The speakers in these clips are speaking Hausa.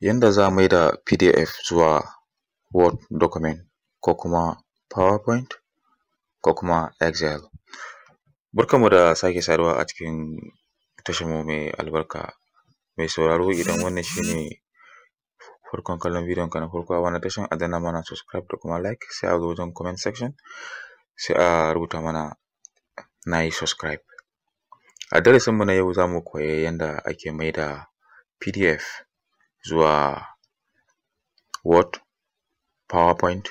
Yanda za a maida PDF zuwa Word document ko kuma PowerPoint ko kuma Excel. Barkanmu da sake saduwa a cikin tasharmu mai albarka. Mai sauraro, idan wannan shi ne farkon kallon bidiyon ka na farko a wannan tashan, a danna mana subscribe da kuma like, sai a zo wajen comment section sai a rubuta mana "na yi subscribe". A darasinmu na yau, za mu koyi yanda ake maida PDF zuwa Word, PowerPoint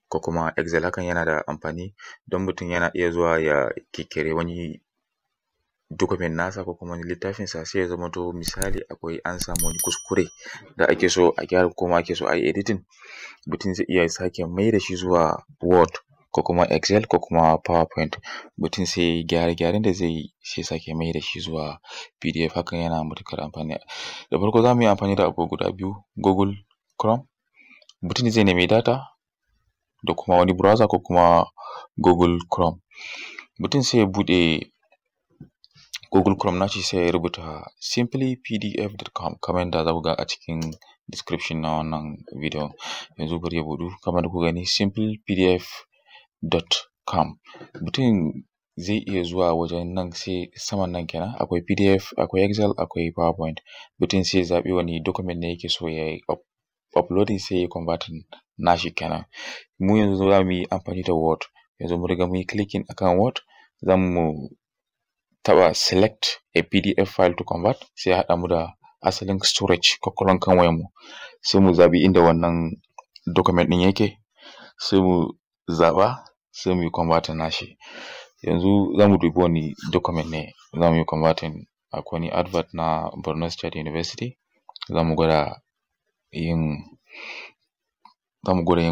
ko kuma Excel. Hakan yana da amfani don mutum yana iya zuwa ya ƙirƙiri wani document nasa ko kuma wani littafinsa, sai ya zamanto misali akwai an samu wani kuskure da ake so a gyara ko kuma ake so a yi editing, mutum zai iya sake maida shi zuwa Word ko kuma Excel ko kuma PowerPoint, mutum sai ya yi gyare-gyaren da zai yi, sai ya sake maida shi zuwa PDF. Hakan yana matuƙar amfani. Da farko za mu yi amfani da abu guda biyu: Google Chrome, mutum zai nemi data, da kuma wani browser ko kuma Google Chrome. Mutum sai ya buɗe Google Chrome nashi, sai ya rubuta simplypdf.com kamar yadda za ku ga a cikin description na wannan bidiyon. Yanzu bari ya buɗu. Kamar yadda kuka gani, simplypdf.com. Mutum zai iya zuwa wajen nan, sai saman nan kenan akwai PDF, akwai Excel, akwai PowerPoint. Mutum sai ya zaɓi wani document ne yake so ya yi uploading, sai ya yi converting nashi kenan. Mu yanzu za mu yi amfani da Word. Yanzu mun riga mun yi clicking akan Word, za mu taɓa "select a PDF file to convert", sai ya haɗa mu da asalin storage ƙwaƙwalwan kan wayarmu, sai mu zaɓi inda wannan document ɗin yake, sai mu zaɓa, sai mu yi converting nashi. Yanzu za mu dubi wani document ne za mu yi converting. Akwai wani advert na Borno State University, za mu gwada yin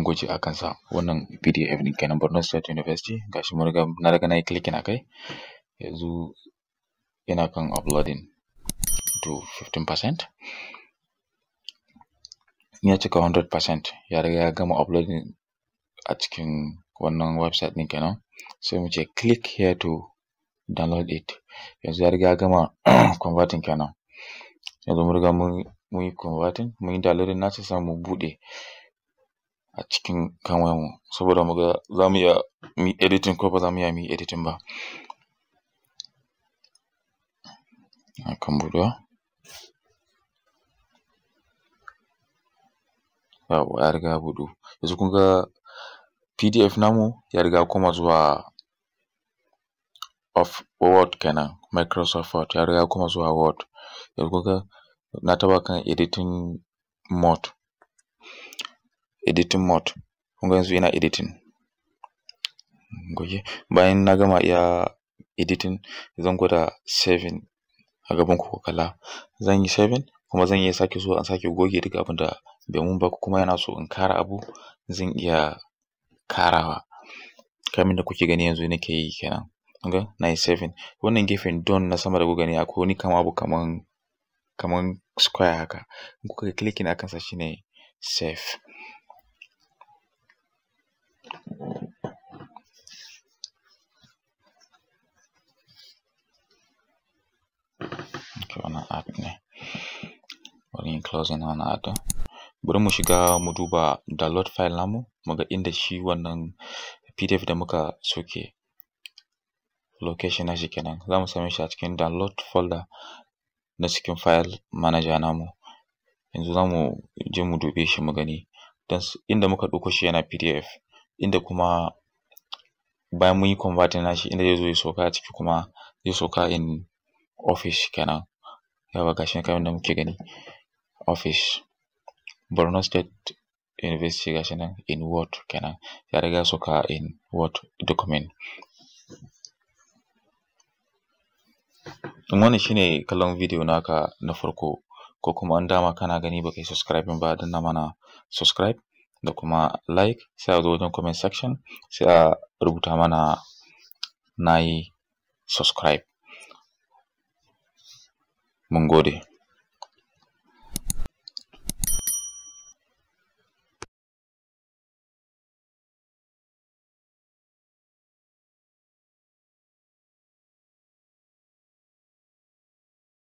gwaji a kansa. Wannan PDF ɗin kenan, Borno State University, ga shi mun riga na riga na yi clicking a kai. Yanzu yana kan uploading to 15%. In ya cika 100%, ya riga ya gama uploading a cikin wannan website ɗin kenan, sai mu ce "click here to download it". Yanzu ya riga ya gama converting kenan. Yanzu mun riga mun yi converting, mun yi downloading nasa, sai mu buɗe a cikin kan wayarmu saboda mu ga za mu iya mu yi editing ko ba za mu iya mu yi editing ba. Yana kan buɗewa. Yawwa, ya riga ya buɗu. Yanzu kun ga PDF namu ya riga ya koma zuwa of Word kenan, Microsoft Word, ya riga ya koma zuwa Word. Yanzu kun ga na taɓa kan editing mode, editing mode, kun ga yanzu ina editing. Goge. Bayan na gama iya editing, zan gwada saving a gaban ku ku kalla. Zan yi saving, kuma zan iya sake zuwa in sake goge duk abin da bai mun ba, ko kuma yana so in ƙara abu, zan iya ƙarawa kamar yadda kuke gani yanzu nake yi kenan. Kun ga na yi saving. Wannan gefen done na sama da kuka gani, akwai wani kamar abu kaman square haka, in kuka yi clicking a kansa, shi ne save. Okay, wannan app ne, bari in closing wannan app ɗin. Bari mu shiga mu duba download file namu, mu ga inda shi wannan PDF da muka sauke, location nashi kenan. Za mu same shi a cikin download folder na cikin file manager namu. Yanzu za mu je mu dube shi mu gani, don inda muka ɗauko shi yana PDF, inda kuma bayan mun yi converting nashi, inda zai zo ya sauka a ciki kuma zai sauka in Office kenan. Yawwa, ga shi nan kamar yadda muke gani, Office, Borno State University, ga shi nan in Word kenan, ya riga ya sauka in Word document. In wannan shi ne kallon bidiyo naka na farko, ko kuma in dama kana gani baka yi subscribing ba, danna mana subscribe da kuma like, sai a zo wajen comment section sai a rubuta mana "na yi subscribe". Mun gode.